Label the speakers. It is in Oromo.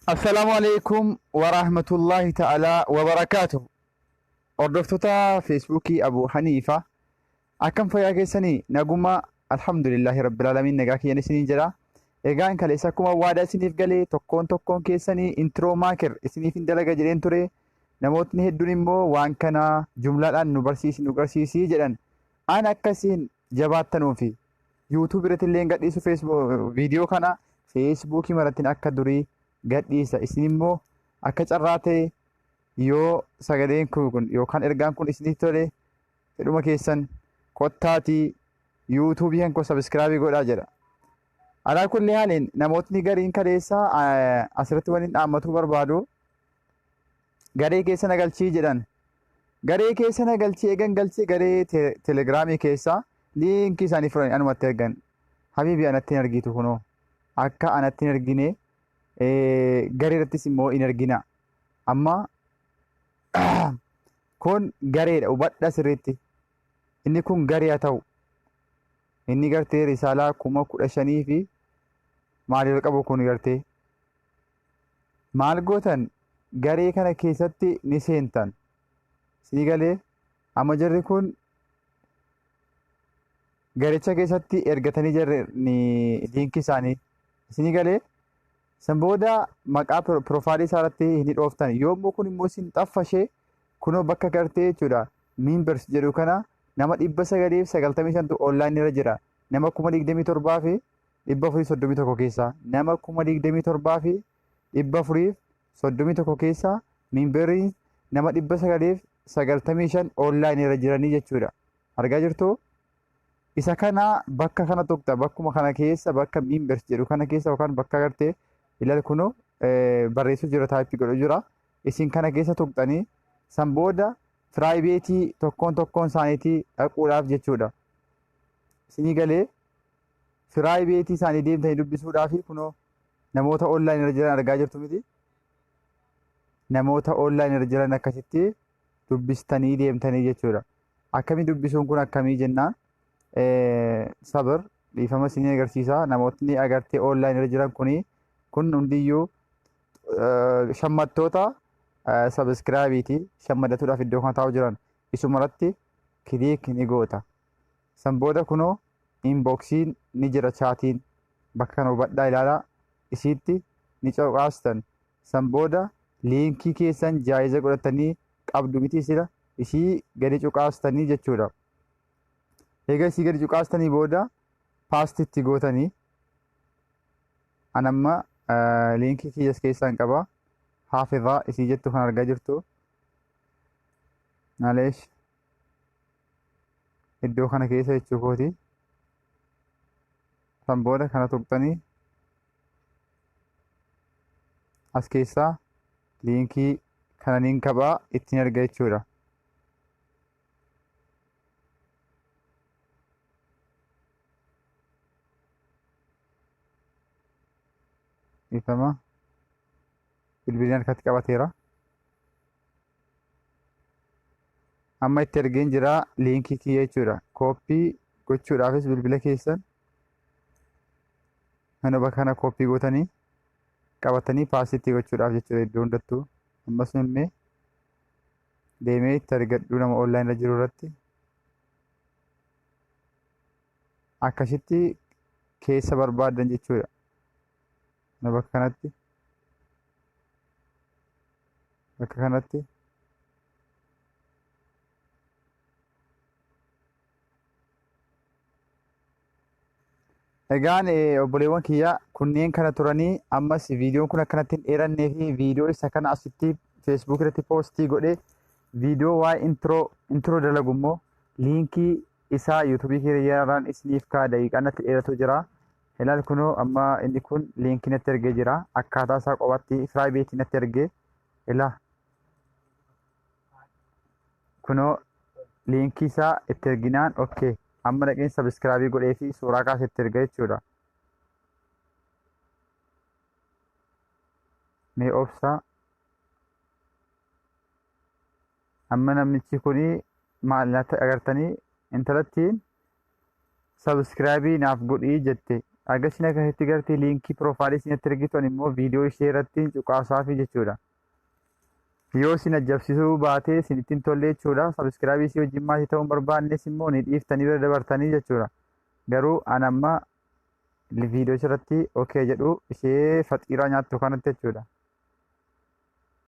Speaker 1: Assalaamu alaikum wa rahmatullahi ta'ala wa barakaatuh. Hordoftoota Feesbuukii Abu Haniifa, akkam fayyaa keessanii? Naguma, alhamdulillahi rabbil aalamiin, nagaa kiyyan isiniin jedha. Egaan kaleessa akkuma waadaa isiniif galee tokkoon tokkoon keessanii intro maker isiniif hin dalaga jedheen ture. Namootni hedduun immoo waan kana jumlaadhaan nu barsiisi, nu garsiisi jedhan. An akkasiin jabaattanuufi YouTube irratti illee gadhiisu, Facebook viidiyoo kana Feesbuukii marattiin akka durii gadhiisa. Isin immoo akka carraa ta'e yoo sagaleen kun yookaan ergaan kun isinitti tole, fedhuma keessan kottaatii yuutuubii kan koo subscribe godhaa jedha. Alaa kulli haaliin namootni gariin kaleessa asirratti waliin dhaammatuu barbaadu, garee keessa na galchii jedhan. Garee keessa na galchii, eegan galchii garee telegiraamii keessa liinkii isaanii fudhanii anumatti ergan. Habiibi, anatti hin argitu, kunoo akka anatti hin argine garee irrattis immoo hin argina. Amma kun gareedha, hubadha sirriitti. Inni kun garee haa ta'u. Inni gartee risaalaa 15,000 fi maaliif qabu kun gartee. Maal gootan? Garee kana keessatti ni seentan. Sii galee? Amma jarri kun garicha keessatti ergatanii jarri liinkii isaanii. Isinii galee? San booda maqaa piroofaayilii isaa irratti ni dhooftan. Yommuu kun immoo isin xaffashee, kunoo bakka gartee jechuudha. Members jedhu kana nama 995tu online irra jira. Nama 27,431 keessaa, nama 27,431 keessaa memberiin nama 995 online irra jiranii jechuudha. Argaa jirtu? Isa kana bakka kana tuqxa, bakkuma kana keessa, bakka members jedhu kana keessa yookaan bakka gartee ilaal, kunoo barreessuu jira, type godhu jira. Isin kana keessa tuqxanii san booda private tokkoon tokkoon isaaniitii dhaquudhaaf jechuudha. Isinii galee? Private isaanii deemtanii dubbisuudhaaf kunoo namoota online irra jiran argaa jirtu miti. Namoota online irra jiran akkasitti dubbistanii deemtanii jechuudha. Akkamii dubbisuun kun akkamii jennaan, sabir, dhiifama, isinii agarsiisa. Namootni agartee online irra jiran kuni kun hundiyyuu shammattoota subscribeiiti, shammadatuudhaaf iddoo kana taa'u jiran. Isumarratti click ni goota. San booda kunoo inboxiin ni jira, chatiin bakka kana hubadhaa, ilaalaa, isiitti ni cuqaastan. San booda liinkii keessan jaayiza godhatanii qabdu miti sila, isii gadi cuqaastanii jechuudha. Egaa isii gadi cuqaastanii booda paste itti gootanii, an amma liinkii kiyyas keessaan qaba. Haafizaa isii jettu kan argaa jirtu. Maleesh, iddoo kana keessa jechuu kooti. San booda kana tuqxanii as keessaa liinkii kana niin qabaa ittiin erga jechuudha. Dhiifama. Bilbilli harkatti qabateera. Amma itti ergeen jira liinkii kiyya jechuudha. Copy gochuudhaafis bilbila keessan kana bakka kana copy gootanii qabatanii paste itti gochuudhaaf jechuudha iddoo hundattuu. Ammas immee deemee itti argadhuu nama online irra jiru irratti akkasitti keessa barbaadan jechuudha. Bakka kanatti, bakka kanatti. Egaan obboleewwan kiyya, kunneen kana turanii. Ammas viidiyoon kun akkanatti hin dheerannee fi viidiyoo isa kana asitti Facebook irratti post godhee, viidiyoo waa'ee intro dalagu immoo liinkii isaa yuutuubii kiyyaarraan isiniif kaa, daqiiqaa natti dheeratu jira. Ilaal, kunoo amma inni kun liinkii natti ergee jira. Akkaataa isaa qophatti private natti ergee, ilaa kunoo liinkii isaa itti erginaan, okay, amma dhaqeen subscribe godhee fi suuraa kaasee itti erga jechuudha. Mee obsaa, amma namichi kuni maal natti agartanii, intalattiin subscribe naaf godhii jette. Agarsiin akkasitti gartee liinkii piroofaayilii isinitti ergitu immoo viidiyoo ishee irratti cuqaasaafi jechuudha. Yoo isin ajabsiisuu baatee isin ittiin tolle jechuudha. Sabiskiraabii isii wajjin maatii ta'uu hin barbaannes immoo ni dhiiftanii bira dabartanii jechuudha. Garuu an amma viidiyoo irratti okee jedhu ishee faxiiraa nyaattu kanatti jechuudha.